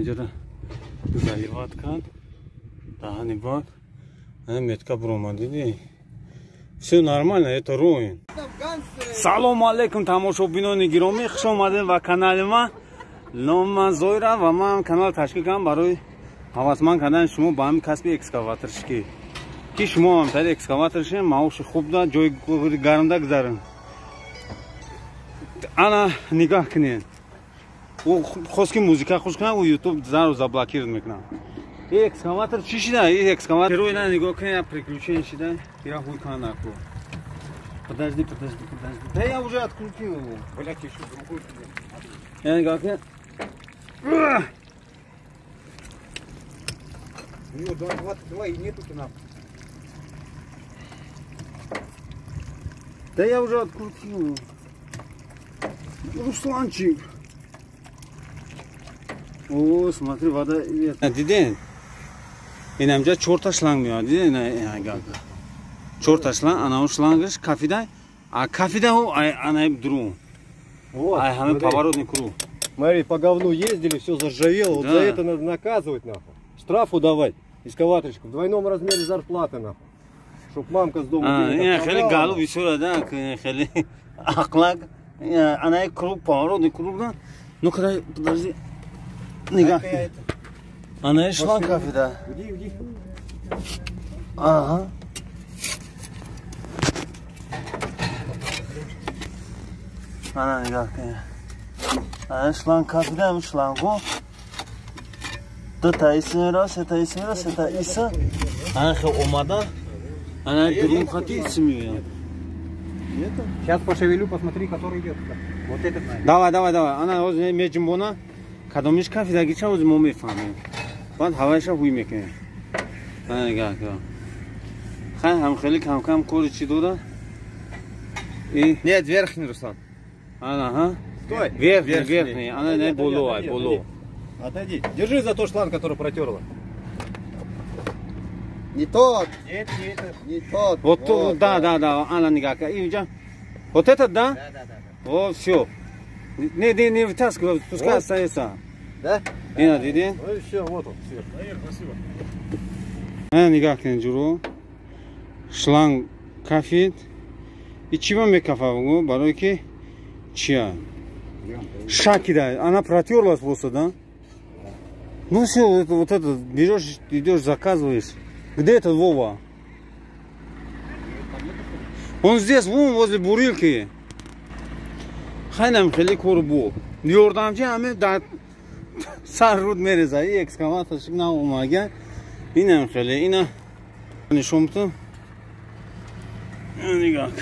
Инҷора заливать кард. Даҳани бак. Метка буромад, диди? Все нормально, это руин. Салом алейкум, тамошобинони гиромӣ, хуш омадед ба канали ман. Номи ман Зоира ва ман канал ташкил кардам барои ҳавасманд кардани шумо ба ҳамин касби экскаваторшикӣ. Ки шумо ҳам тари экскаватор шед, маоши хуб да, ҷои гармда гузарен. Ана нигоҳ кунед. Ӯ хост ки музика хуш кунад, ӯ YouTube зару заблокировать мекунад. И экскаватор чӣ шида? И экскаватор ина нигоҳ кунед, приключение шида. Ира хуй кунад наку. Подожди, подожди, подожди. Да я уже открутил его. Блять, еще другой. Я нигоҳ кунед. У него 2,22 и нету-то нахуй. Да я уже открутил. Русланчик. О, смотри, вода. Диден? Инамҷа чорта шланг меояд. Диден? Чорта шланг, ана он шлангаш кафида, а кафида ана дру. Ай, ҳаме поворотный круг. Смотри, по говну ездили, все заржавело. Вот за это надо наказывать, нахуй. Штрафу давать экскаваторщику в двойном размере зарплаты, нахуй. Чтоб мамка с дома не хеле галу бисёра, да, хеле ақлак. Ана круг, поворотный круг, да. Ну-ка, подожди. Нигоҳ. Ана шланг кафида. Уйди, уйди. Ага. Ана нигоҳ кун. Ана шланг кафида, ҳамин шлангу. Дута иси мера, сета иси мера, сета иса. Ана хел омада. Ана дурун хати иси меояд. Сейчас пошевелю, посмотри, который идет. Вот этот. Давай, давай, давай. Ана ҳозир меҷунбона. Кадомиш кафидаги ча ҳозир мо мефаҳмем. Баъд ҳавайша ҳуй мекунем. Ана нигоҳ кун. Хай ҳам хеле кам-кам кори чӣ дода? И Нет, верхний, Руслан. Ана, ха? Стой. Верхний, верхний. Ана не боло, ай, боло. Отойди. Держи за тот шланг, который протерла. Не тот. Нет, не этот. Не тот. Вот тут, да, да, да. Ана нигоҳ кун. Инҷа. Вот этот, да? Да, да, да. Вот, всё. Не, не, не вытаскивай, пускай остается. Да? Ина, диди? Ну и все, вот он, сверху. Спасибо. Ана нигоҳ кун, ҷуро. Шланг кафид. И чӣ ба мекафа, барои ки чия? Шакида, она протерлась просто, да? Ну все, вот это берешь, идешь, заказываешь. Где этот Вова? Он здесь, вон, возле бурилки. Хайнам хеле кор бу. Ёрдамчи ҳаме дар сар руд мереза. И экскаваторшик на омага. Инам хеле, ина нишон бутам. Нигоҳ.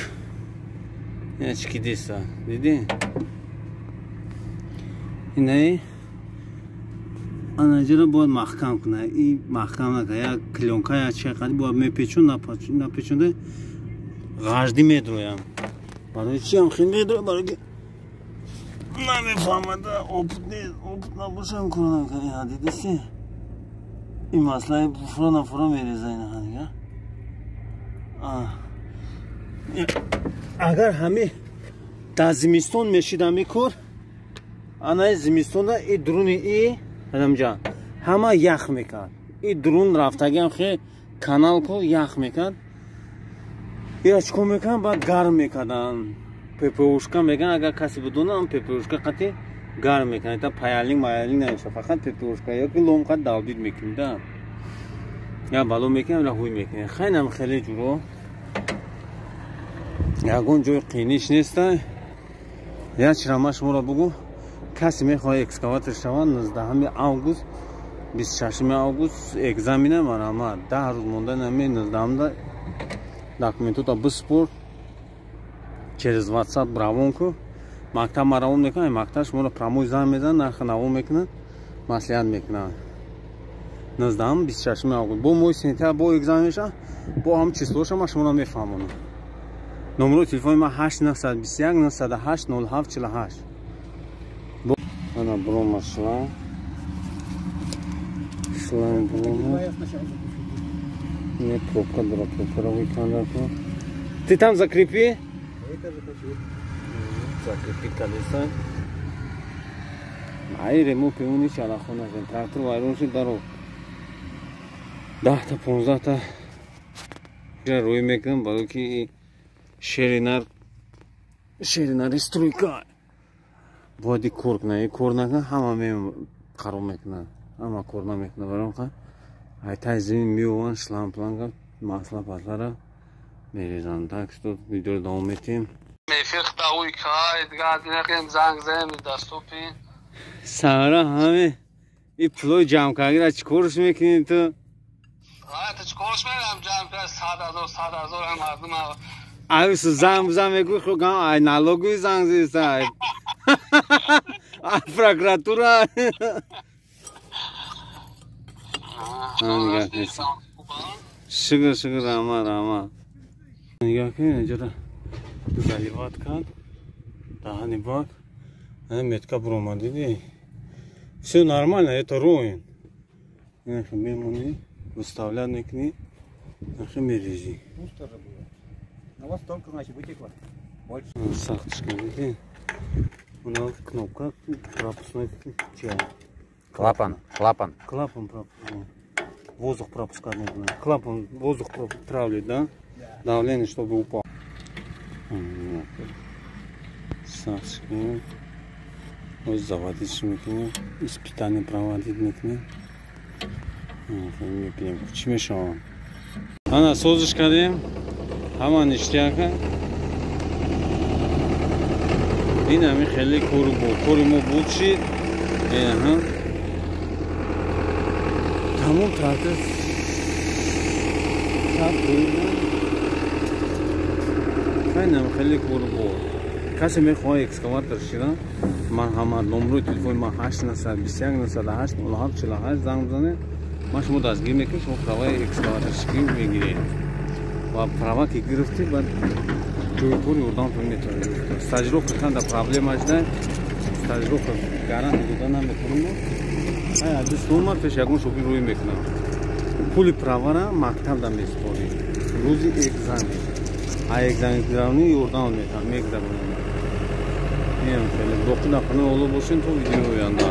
Ина чӣ кидиса. Диди? Инаи анаҷаро бояд маҳкам кунад. И маҳкам накард. Як клёнка, як чӣ қади бояд мепечон, напечонда ғаждӣ медроям. Барои чӣ ҳам хел медроям? Барои ки намефаҳмада, опыт нест, опыт набошам кор накард. Ина дидисти? Ин масъалаи фуро нафуро мереза ина дига. Агар ҳами дар зимистон мешид ҳами кор, анаи зимистонда и дуруни и адамҷа ҳама ях мекард. И дурун рафтагиам хе канал ко ях мекард. Ира чӣ кор мекарданд? Баъд гарм мекарданд. ППУшка меган, агар касе бидонад, ППУшка қати гарм мекунад. Та паялинг маялинг намеша, фақат ППУшка ёки лом қат давдид мекунӣ, да. Я бало мекунем, ра ҳуй мекунем. Хайнам хеле ҷуро. Ягон ҷои қииниш неста. Я чира ман шуморо бугу, касе мехоҳад экскаватор шавад, 19 август, 26 август экзамена марҳамат. 10 рӯз монда нами 19-да документота биспор. Через WhatsApp равон ку. Мактаб ма равон мекунад, мактаб шуморо прямой занг мезанад, нархи наво мекунад, маслиҳат мекунад. 19 26 август. Бо моҳи сентябр бо экзамен мешавад, бо ҳам числоша ман шуморо мефаҳмонам. Номерои телефони ман 8921 908 07 48. Ана брома шланг. Шланг брома. Не, пробка дора, пробка выканда. Ты там закрепи. Это же хочу. Закрепи колеса. Ай ремонт пемон ҳеч алақо нашед. Трактор вайрон шуд, даро 10 та 15 та рӯй мекунам, барои ки шеринар шеринари стройка бояд и кор кунад. И кор накунад, ҳама қарор мекунад, ҳама кор намекунад. Барои он ай тай замин меованд, шланг планга, масла паслара мерезанд. Так что видеоро давом метиҳем. Сара, ҳаме и пулои ҷамъкардира чӣ корш мекунӣ ту? Ай занг бизан, мегӯй, хо ай налоговый занг зеста, ай прокуратура. Шукр, шукр, раҳмат, раҳмат. Нигоҳ кунед, инҷода заливать кард даҳани бак, метка буромад, диди, все нормально, это роин. Инахи мемонӣ, выставлять мекунӣ, инахи мерезӣ. Пусто же было. На вас столько, значит, вытекло. Больше. Сахтишка, диди, она кнопка пропускной чай. Клапан, клапан. Клапан пропускной. Воздух пропускать нужно. Клапан воздух травит, да? Да. Давление, чтобы упал. Сахтишка. Вот заводить мекунем, испытание проводить мекунем. Мебинем, чӣ мешавад. Ана созиш кардем, ҳама ништяка. Ин ҳами хеле кору буд. Кори мо буд шид. Аҳа. Тамом трактор саб кунем. Хайнам хеле кору буд. Касе мехоҳад экскаватор шида, марҳамат, номрои телефони ман 8 921 908 07 48, занг бизанед. Ман шумо дастгир мекунем, шумо праваи экскаваторшикӣ мегиред ва права ки гирифтед, баъд ҷои кор ёрдамтон метавонед. Стажировка канда проблема шуда, стажировка гарантия дода наметавонем. Ай адис номар пеш ягон шогирд рӯй мекунам. Пули правара мактабда месупорӣ, рӯзи экзамен, ай экзамен гузаронӣ, ёрдам метавон мегузаронем. Инам хеле. Боқӣ дар паноҳи Аллоҳ бошем то видеои оянда.